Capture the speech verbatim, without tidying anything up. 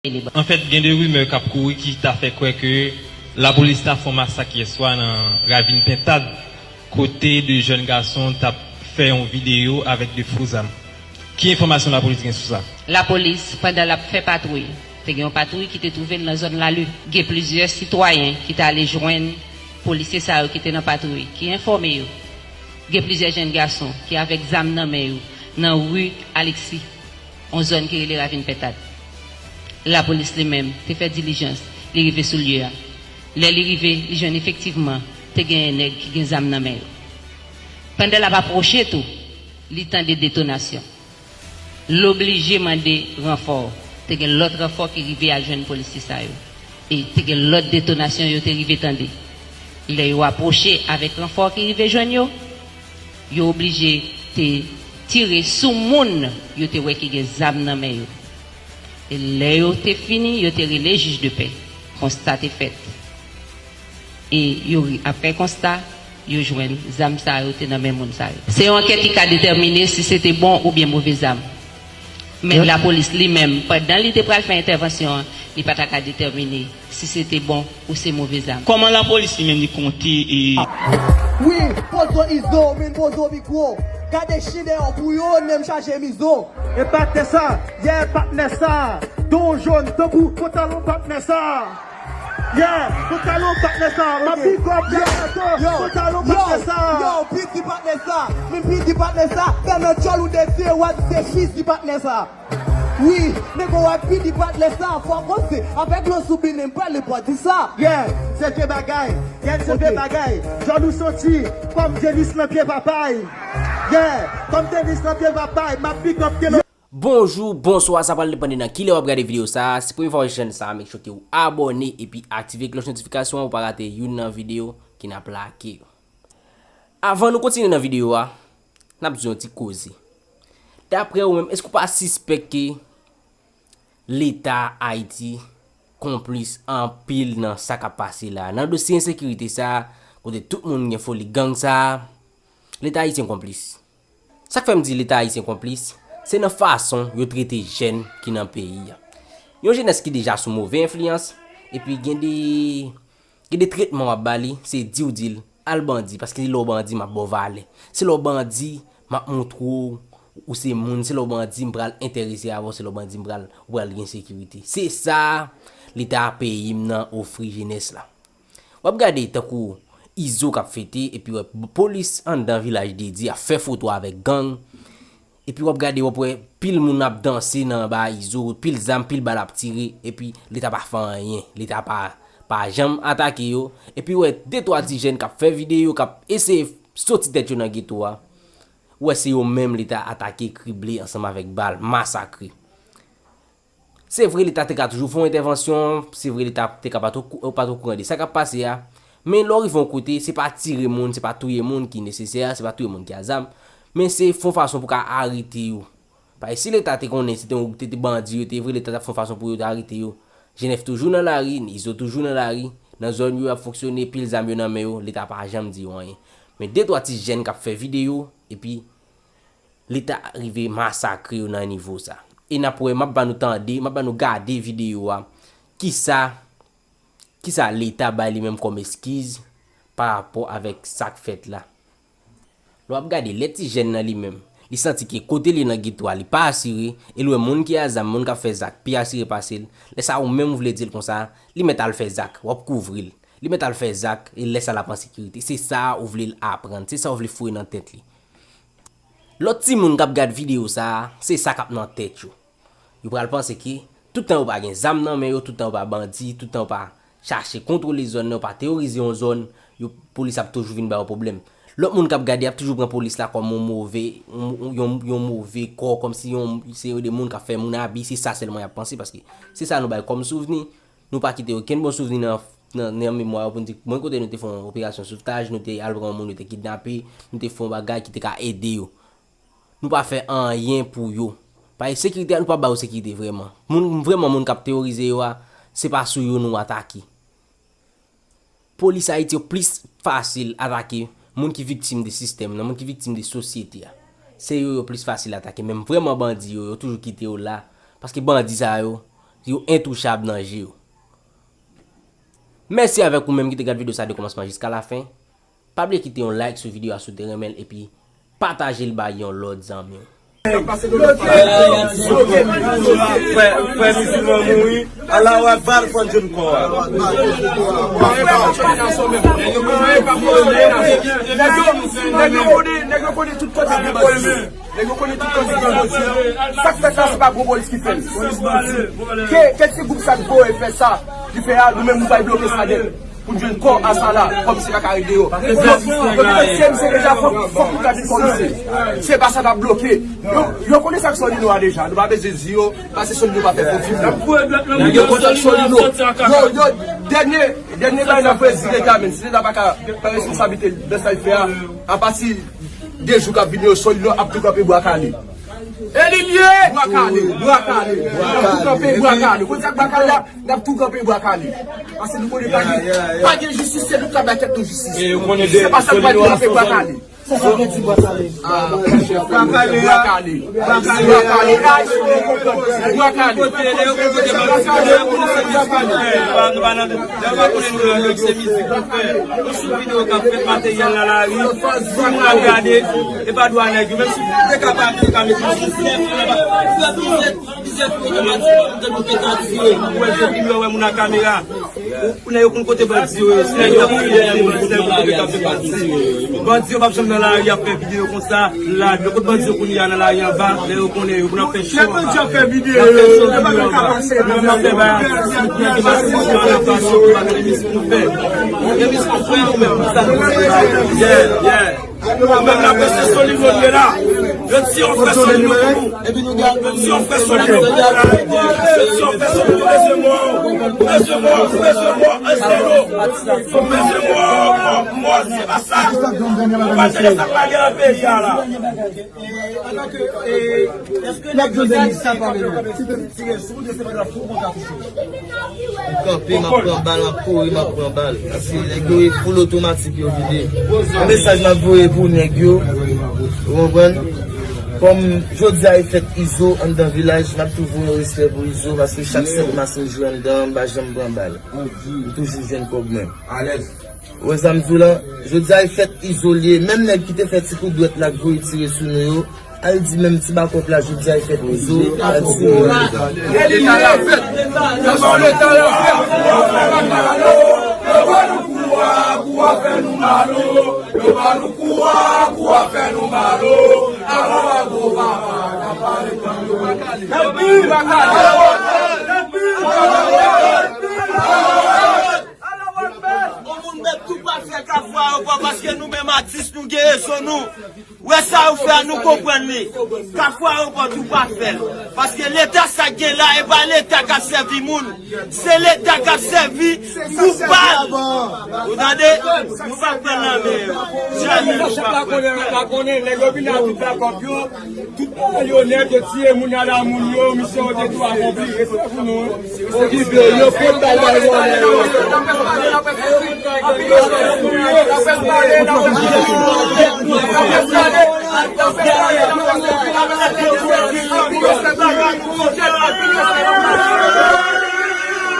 Anfèt, gen de rimè k ap kouri ki ta fè kwè ke lapolis ta fè yon masak yèswa nan Ravin Pentad, kote de jèn gason t ap fè yon videyo avèk de fo zam. Ki enfòmasyon lapolis gen sou sa? Lapolis, pandan l ap fè patwouy, te gen yon patwouy ki te twouve l nan zòn Lali. Gen plizyè sitwayen ki t ale jwenn polisye sa yo ki te nan patwouy, ki enfòme yo. Gen plizyè jèn gason ki avèk zam nan men yo nan ri Alexis, yon zòn ki rele Ravin Pentad. Lapolis li menm te fè dilijans, li rive sou lye a. Lè li rive, li jwenn efektivman te genyen nèg ki gen zam nan men yo. Pandan l ap apwoche tou, li tande detonasyon. L oblije mande ranfò. Te gen lòt ranfò ki rive al jwenn polisye sa yo. E te gen lòt detonasyon yo te rive tande. Lè yo apwoche avèk ranfò ki rive jwenn yo, yo oblije te tire sou moun yo te wè ki gen zam nan men yo. E lè yo te fini, yo te rele jij de pè. Konsta te fèt. E yo ri apre konsta, yo jwenn zam sa yo te nan men moun sa yo. Se yon ankèt ki ka detèmine si se te bon oubyen move zam. Men lapolis li menm, pandan li te pral fè entèvansyon an, li pa ta ka detèmine si se te bon ou se move zam. Kòman lapolis li menm li konte e Wi, pozo Izo, min pozo mikwo. Gade chen deyò pou yo, menm chaje mizo. E patnè sa, yeah, patnè sa. Don jòn, tankou pantalon patnè sa. Yeah, pantalon patnè sa. Ma big up, yeah, yo, pantalon patnè sa. Yo, piti patnè sa. Min piti patnè sa. Fè nan djòl ou de fye, w ap se fizi patnè sa. Wi, nèg w ap piti patnè sa. Fò kòmsi, avèk lo soubine, m pale pwa di sa. Yeah, se vye bagay. Yeah, se vye bagay. Djòl ou santi, kòm Denis nan pye papay. Yeah, kòm Denis nan pye papay. Ma big up, Denis. Bonjou, bonswa, sa pral depann de nan kilè w ap gade videyo sa a. Si premye fwa w jwenn chèn sa a, make sure ke w abòne epi aktive klòch notifikasyon an pou w pa rate youn nan videyo ke n ap lage yo. Avan nou kontinye nan videyo a, n ap di yon ti koze. Daprè ou menm, èske w pa sispèk ke Leta Ayiti konplis anpil nan sa k ap pase la a? Nan dosye ensekirite sa a, kote tout moun gen foli gang sa a, Leta ayisyen konplis. Sa k fè m di Leta ayisyen konplis, se nan fason yo trete jèn ki nan peyi a. Yon jenès ki deja sou move enfliyans, epi gen de, gen de tretman w ap ba li, se di w di l, al bandi, paske se lè w bandi m ap ba w valè. Se lè w bandi m ap montre w ou se moun, se lè w bandi m pral enterese avè w, se lè w bandi m pral, ou pral gen sekirite. Se sa Leta peyi m nan ofri jenès la. W ap gade tankou Izo k ap fete, epi w wè polis anndan Vilaj de Dye ap fè foto avèk gang. Epi w ap gade, w ap wè pil moun ap danse nan anba Izo, pil zam, pil bal ap tire, epi Leta pa fè anyen. Leta pa, pa janm atake yo. Epi w wè de twa ti jèn k ap fè videyo, k ap eseye soti tèt yo nan geto a. W wè se yo menm Leta atake, krible ansanm avèk bal, masakre. Se vre, Leta te ka toujou fè yon entèvansyon, se vre, Leta te ka pa t o, pa t okouran de sa k ap pase a, men lè w rive yon kote, se pa tire moun, se pa touye moun ki nesesè, se pa touye moun ki a zam, men se fè yon fason pou ka arete yo. Paske si Leta te konnen se te yon, te, te bandi yo te ye vre, Leta t ap fè yon fason pou yo te arete yo. Jenèf toujou nan lari, Izo toujou nan lari, nan zòn yo y ap fonksyone, pil zam yo nan men yo, Leta pa janm di yo anyen. Men de twa ti jèn k ap fè videyo, epi Leta rive masakre yo nan nivo sa. E n ap wè, m ap ba nou tande, m ap ba nou gade videyo a. Kisa, kisa Leta bay li menm kòm eskiz pa rapò avèk sa k fèt la? Lè w ap gade, lè ti jèn nan li menm, li santi ke kote li ye nan geto a, li pa asire, e l wè moun ki a zam, moun k ap fè zak, pi asire pase l, lè sa a ou menm ou vle di l konsa, li mèt al fè zak, w ap kouvri l. Li mèt al fè zak, e lè sa l ap an sekirite. Se sa ou vle l aprann, se sa ou vle foure nan tèt li. Lòt timoun k ap gad videyo sa a, se sa k ap nan tèt yo. Yo pral panse ke tout tan yo pa gen zam nan men yo, tout tan yo pa bandi, tout tan yo pa chache kontwole zòn nan, yo pa teworize yon zòn, yo, polis ap toujou vin ba yo pwoblèm. Lòt moun k ap gade ap toujou pran polis la kòm yon move, yon, yon, yon move kò, kòmsi yon, se yon de moun k ap fè moun abi, se sa sèlman y ap panse, paske se sa nou bay kòm souvni. Nou pa kite okenn bon souvni nan, nan, nan memwa yo pou n di, mwen kote nou te fè yon operasyon sovtaj, nou te al pran yon moun yo te kidnape, nou te fè yon bagay ki te ka ede yo. Nou pa fè anyen pou yo. Paske sekirite a, nou pa ba yo sekirite vrèman. Moun, vrèman, moun k ap teworize yo a, se pa sou yo nou atake. Polis Ayiti yo plis fasil atake moun ki viktim de sistèm nan, moun ki viktim de sosyete a. Se yo yo plis fasil atake, men vrèman bandi yo, yo toujou kite yo la, paske bandi sa yo, Yo entouchab nan je yo. Mèsi avèk ou menm ki te gad videyo sa de kòmansman jiska lafen. Pa bliye kite yon like sou videyo a si w te renmen l epi pataje l bay yon lòt zanmi w. Frè, frè mizilman mouri, Allahu Akbar, fò n jwenn kò a. Nèg yo, nèg yo konnen, nèg yo konnen tout kote gen bandi. Nèg yo konnen tout kote gen bandi. Sa k fèt la, se pa gwo polis ki fè l. Ke, ke ti gwoup sa k voye fè sa, ki fè a, nou menm nou pral bloke sa nèt. Pou n jwenn kò a sa la, kòm se pa ka ret deyò. Donk, donk, se misye deja fòk, fòk nou ka jwenn kò misye. Se pa sa n ap bloke. Yo, yo konnen sa k Solino a deja. Nou pa bezwen di yo, paske Solino pa fè foti. Nèg yo konnen Solino. Yo, yo, dènye, dènye bagay n ap vle di Regamens, si leta pa ka pran responsablite l nan sa l fè a, apati de jou k ap vini yo, Solino ap tou kanpe bwa kale. E li l ye! Bwa kale, bwa kale. L ap tou kanpe bwa kale. Konn sa k bwa kale la? N ap tou kanpe bwa kale. Paske nou konnen pa gen, pa gen jistis, se nou k ap bay tèt nou jistis. Se pa sa k pral kanpe bwa kale. Se sa k di bwa kale. Ah, bwa kale, bwa kale. Bwa kale, bwa kale. Lè yo konnen se mizik nou fè, nou sou videyo k ap fèt, materyèl nan lari, si moun ap gade, e pa dwa nèg yo, menm si te ka pa, te ka met yon sou. Plizyè fwa, m te monte nan tiye. Ou wè, se pi lwen wè moun ak kamera. Ou, ou nèg yo konn kote bandi yo ye. Si nèg yo ap fè bandi, nèg yo konn kote k ap fè bandi. Bandi yo p ap janm nan lari ap fè videyo konsa. La, yo kot bandi yo kounye a nan lari anba. Lè yo konnen yo pou n ap fè cho anba. N ap fè cho videyo anba. Nou menm n ap fè bagay atis, nou gen atis, nou gen atis, nou gen atis, nou gen atis, nou fè. Epi si nou fè nou menm, sa nou fè. Yeah, yeah. Nou menm la, mesye Solino, nou ye la. Yo di yon frè Solino pou nou. Yo di yon frè Solino pou nou. Yo di yon frè Solino, nou bezwen mò. Nou bezwen mò, nou bezwen mò, Solino. Nou bezwen mò, mò, mò, se pa sa. Nou pa tande sa k lage nan peyi a la. Antanke, eh, èske nèg yo di sa pa menm? M kanpe, m ap pran bal, m ap kouri, m ap pran bal. Paske nèg yo e full otomatik yo vide. Yon mesaj m ap voye pou nèg yo, ou konprann? Kòm jodi a e fèt Izo anndan vilaj, m ap tou voye yon respè pou Izo, paske chak sèt mas m jwe anndan an, m pa janm pran bal. M toujou jwenn kòb mwen. Ou wè sa m di w la? Jodi a e fèt Izo l ye. Menm nèg ki te fè ti kout dwèt la k voye tire sou nou yo, al di menm ti bakòp la, jodi a e fèt Izo, al tire yo. Leta la fèt. Leta la fèt. Yo ba nou kou a, kou a fè nou mal o. Yo ba nou kou a, kou a fè nou mal o. Alò, gwo papa, n ap pale tann yo. Yon moun mèt tou pa fè Kafou Ayewopò, paske nou menm atis nou gen rezon nou. Wè sa yo fè a, nou konprann li. Kafou Ayewopò tou pa fè l. Paske leta sa k gen la, e pa leta k ap sèvi moun. Se leta k ap sèvi gwoup bal. Ou tande? Nou p ap pran nan men yo. Jamè nou p ap pran. Tout maryonèt yo tiye moun ala moun yo, misyon yo te tou akonpli. Respè pou nou. Okipe yo, yo pot bay bay vòlè yo.